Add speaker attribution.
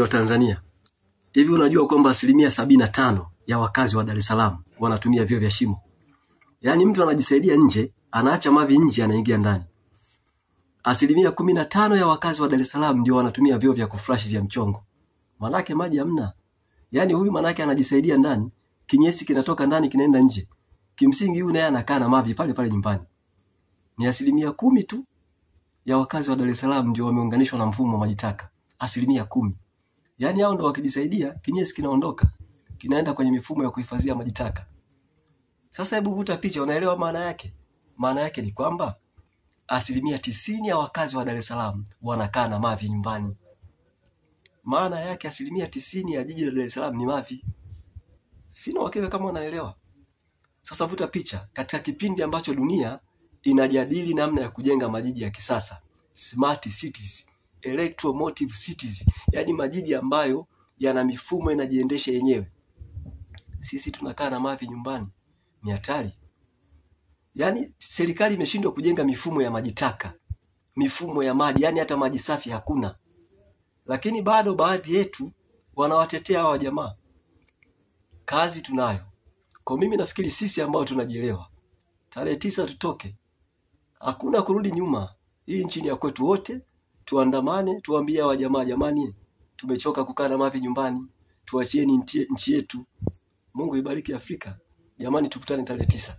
Speaker 1: Wa Tanzania. Hivi unajua kwamba 75% ya wakazi wa Dar es Salaam wanatumia vyoo vya shimo? Yaani mtu anajisaidia nje, anaacha mavi nje, anaingia ndani. 15% ya wakazi wa Dar es Salaam ndio wanatumia vyoo vya kuflash vya mchongo. Manake maji hamna. Yaani huyu manake anajisaidia ndani, kinyesi kinatoka ndani kinaenda nje. Kimsingi huyu naye anakaa na mavi pale pale nyumbani. Ni 10% tu ya wakazi wa Dar es Salaam ndio wameunganishwa na mfumo wa maji taka. 10%. Yaani hao ndio wakijisaidia, kinyesi kinaondoka, kinaenda kwenye mifumo ya kuhifadhia maji taka. Sasa hebu vuta picha, unaelewa maana yake? Maana yake ni kwamba 90% ya wakazi wa Dar es Salaam wanakaa na mavi nyumbani. Maana yake 90% ya jiji la Dar es Salaam ni mavi. Sina uhakika kama unaelewa. Sasa vuta picha katika kipindi ambacho dunia inajadili namna ya kujenga majiji ya kisasa, smart cities, electromotive cities, yaani majiji ambayo yana mifumo inajiendesha yenyewe. Sisi tunakaa na mavi nyumbani. Ni hatari. Yaani serikali imeshindwa kujenga mifumo ya maji taka, mifumo ya maji, yaani hata maji safi hakuna. Lakini bado baadhi yetu wanawatetea hawa jamaa. Kazi tunayo. Kwa mimi nafikiri sisi ambao tunajielewa, tarehe 9 tutoke. Hakuna kurudi nyuma. Hii nchi ni ya kwetu wote. Tuandamane, tuambie hawa jamaa, jamani, tumechoka kukaa na mavi nyumbani. Tuachieni nchi yetu. Mungu ibariki Afrika. Jamani, tukutane tarehe 9.